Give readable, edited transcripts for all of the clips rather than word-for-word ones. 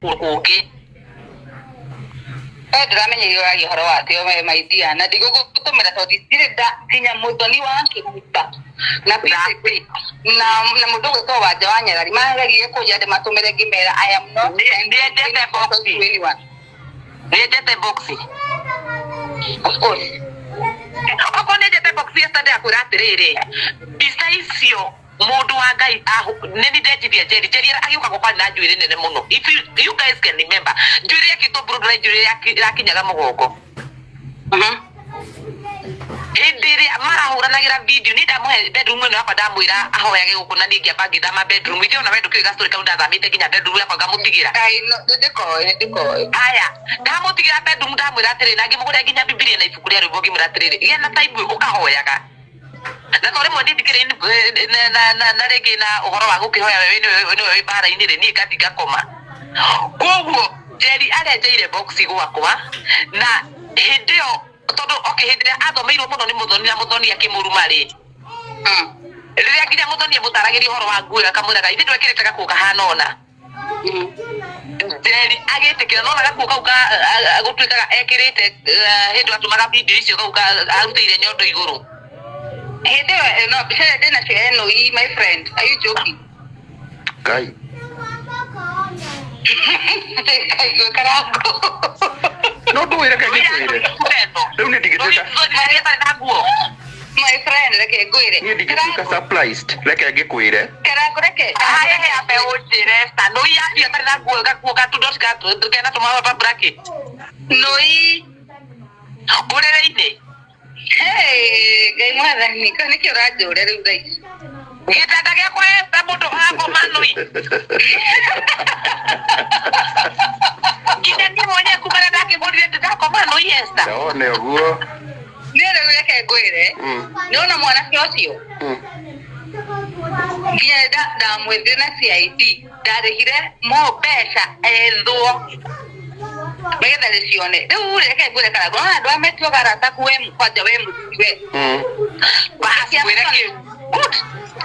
Kũngĩ. We ndĩramenya ũragia ũhoro wa atĩ we my dear, na ndigũgũtũmĩra tondũ ndirĩ nda kinya mũthoni wa kĩhumba na PCP na mũndũ ũgwĩtwo Wanja wa Nyarari mageririe kũnjĩra ndĩmatũmĩre, ngĩmera I am not Ndiendete sending photos box. to anyone. Nĩenjete box. Of course. Okorwo nĩenjete box yesterday, akwĩra atĩrĩrĩ, mbica icio mũndũ wa Ngai nĩ ndenjithia Njeri. Njeri agĩũka gwakwa na njuĩrĩ nene mũno. If you guys can remember, njuĩrĩ yakĩtwo blow dry, njuĩrĩ ĩrakinyaga mũgongo. Hĩndĩ ĩrĩa marahũranagĩra video, niĩ ndamũhe bedroom ĩno yakwa, ndamwĩra ahoyage gũkũ, na niĩ ngĩamba ngĩthama bedroom ithe. Ona we ndũkĩũĩ gastori kau, ndathamĩte nginya bedroom yakwa ngamũtigĩra. I know, nĩndĩkoĩ, nĩndĩkoĩ. Aya, ndamũtigĩra bedroom, ndamwĩra atĩrĩ, na ngĩmũgũrĩra nginya Bibilia na ibuku rĩa rwĩmbo, ngĩmwĩra atĩrĩrĩ, gĩa na time ũkahoyaga, na to rĩmwe niĩ ndikĩrĩ na rĩngĩ na ũhoro wa gũkĩhoya, wewe nĩwe wĩ mbara-inĩ rĩ, niĩ ngathi ngakoma. Koguo Njeri arenjeire box gwakwa na hĩndĩ ĩyo, tondũ okay, hĩndĩ ĩrĩa athomeirwo mũno nĩ mũthoni na mũthoni akĩmũruma rĩ, rĩrĩa nginya mũthoni amũtaragĩria ũhoro wa nguo, akamwĩraga ithe ndwekĩrĩte gakuo kahana ona. Njeri agĩtĩkĩra nona gakuo kau gũtuĩkaga ekĩrĩte hĩndĩ atũmaga video icio, kau arutĩire nyondo igũrũ. Hĩndĩ ĩyo no mbica ĩrĩa ndĩnacio ĩno, my friend, are you joking? Ngai. Kaigua karango. No ndũĩ, reke ngĩkwĩre rĩu nĩ ndingĩtuĩka Atarĩ na nguo. My friend, reke ngwĩre. Niĩ ndingĩtuĩka surprised, reke ngĩkwĩre. Karango, reke. Haya, he ambe ũnjĩre Esther, nũi yathi atarĩ na nguo, gakuo gatundoti kena tũmahũa twa black? Nũi. Ũrĩrĩ-inĩ. Hey, Ngai mwathani, ko nĩkĩ ũranjũria rĩu thaa ici? Gĩtanda gĩakwa, Esther, mũndũ akoma nũi, nginya niĩ mwenyewe kuma rĩrĩa ndakĩgũrire ndakoma nũi, Esther. Ndone ũguo. Niĩ rĩu reke ngwĩre. Nĩwona mwanake ũcio, nginya ndamwĩthire na CID, ndarĩhire mo mbeca ethwo nĩgetha rĩcione. Rĩu rĩ, reke ngwĩre karango, nona andũ aya metuaga arata aku, we kwanja we mũthuri we. Mwĩre kĩu. Good,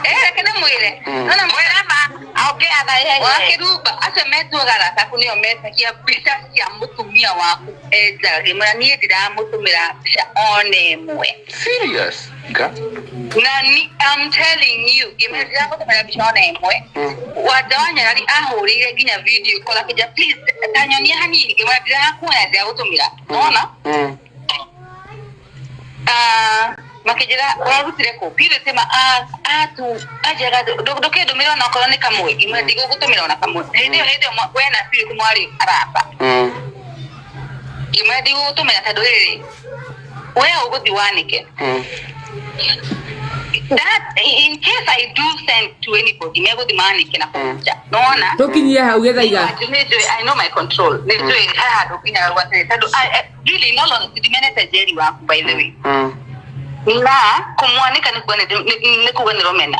eh, reke ndĩmwĩre. Nona Mwĩre ma ongeaga yehe. Wakĩrumba acio metuaga arata aku nĩo metagia mbica cia mũtumia waku enjaga. Ngĩmwĩra niĩ ndiramũtũmĩra mbica ona ĩmwe. Serious nga. Na ni I'm telling you, ngĩmwĩra ndiramũtũmĩra mbica ona ĩmwe. Wanja wa Nyarari ahũrĩire nginya video call akĩnjĩra, "Please tanyonia hanini." Ngĩmwĩra ndirakuona, ndiragũtũmĩra nona. Ah, makĩnjĩra ũrarutire kũ Purity ma atu anjĩraga ndũkĩndũmĩre ona okorwo nĩ kamwe. Ngĩmwĩra ndigũgũtũmĩra ona kamwe. Hĩndĩ ĩyo we na Purity mwarĩ arata. Ngĩmwĩra ndigũgũtũmĩra tondũ rĩrĩ, we ũgũthiĩ wanĩke that in case I do send to anybody, megũthiĩ manĩke na kũnja nona. Tũkinyie hau gĩthaiga. Nĩnjũĩ, I know my control, nĩnjũĩ he handũ nginyaga gwatĩrĩ tondũ really, in all honesty, ndimenete Njeri waku, by the way, na kũmwanĩka nĩ kuga nĩ rũmena.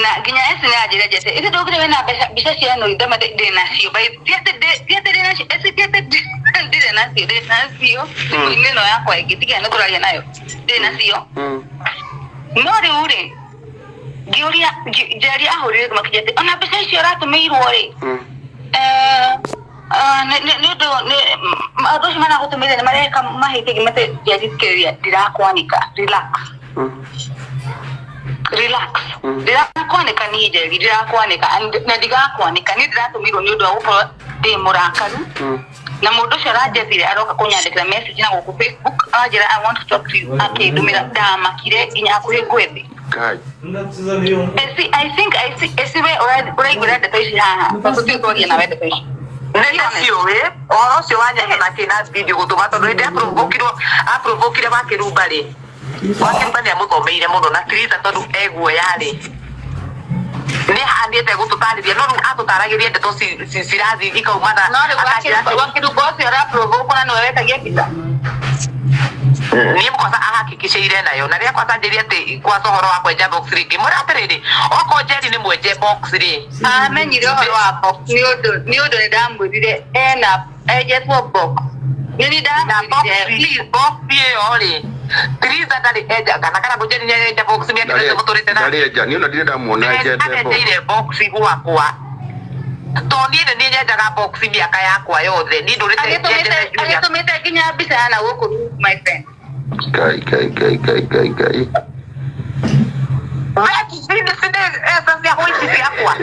Na nginya eci nĩ anjĩra njete ĩthi ndũngire wĩna mbeca mbica cia no ndama ndĩ nacio by ti atĩ ndĩ nacio eci, ti atĩ ndirĩ nacio, ndĩ nacio thimũ-inĩ ĩno yakwa ĩngĩ tiga nĩ tũraria nayo, ndĩ nacio. No rĩu rĩ, ngĩũria Njeri ahũrire thimũ akĩnjĩra atĩ ona mbeca icio ũratũmĩirwo rĩ, nĩ ũndũ andũ acio maragũtũmĩire nĩ mareka mahĩtia. Ngĩmate Njeri, thikĩrĩria, ndirakwanĩka, relax, relax, ndirakwanĩka niĩ Njeri, ndirakwanĩka na ndigakwanĩka. Niĩ ndiratũmĩirwo nĩ ũndũ wa gũkorwo ndĩ mũrakaru na mũndũ ũcio aranjethire, aroka kũnyandĩkĩra message na gũkũ Facebook, aranjĩra, "I want to talk to you." Akĩndũmĩra, ndamakire nginya hakuhĩ ngwe thĩ. Ngai. Esi, I think I see, esi we ũraiguĩra ndeto ici haha, tondũ tũtiĩ twaria nawe ndeto ici. Nĩciũĩ ũhoro ũcio wa Nyaga na kĩna video gũtũma, tondũ hĩndĩ aprovokirwo, aprovokire Wakĩrumba rĩ, Wakĩrumba nĩ amũthomeire mũno na Theresa, tondũ eguoya rĩ, nĩ ahanĩte gũtũtarĩria, no rĩu atũtaragĩria ndeto cirathiĩ ikaumana. No rĩu Akanjĩra atĩ- Wakĩrumba ũcio ũraprovokwo na nĩwe wetagia mbica. Niĩ kwanza ahakikicĩire nayo, na rĩrĩa kwanza anjĩrie atĩ kwanza ũhoro wa kwenja box rĩ, ngĩmwĩra atĩrĩrĩ, okorwo Njeri nĩ mwenje box rĩ, Amenyire ũhoro wa box nĩ ũndũ nĩ ndamwĩrire ena enjetwo box nĩ na box ndamwĩrire, please. Box ĩyo rĩ, Theresa ndarĩ enja kana Njeri nĩ enja box mĩaka ĩrĩa mũtũrĩte na Ndarĩ enja, niĩ ona ndirĩ ndamuona enjete box. Arenjeire box gwakwa. To niĩ nĩ niĩ nyenjaga box mĩaka yakwa yothe, niĩ ndũrĩte nyenjete njuĩrĩ. Agĩtũmĩte nginya mbica ya na gũkũ, my friend. Ngai, Ngai, Ngai, Ngai, Ngai, Ngai. Cia white ciakwa.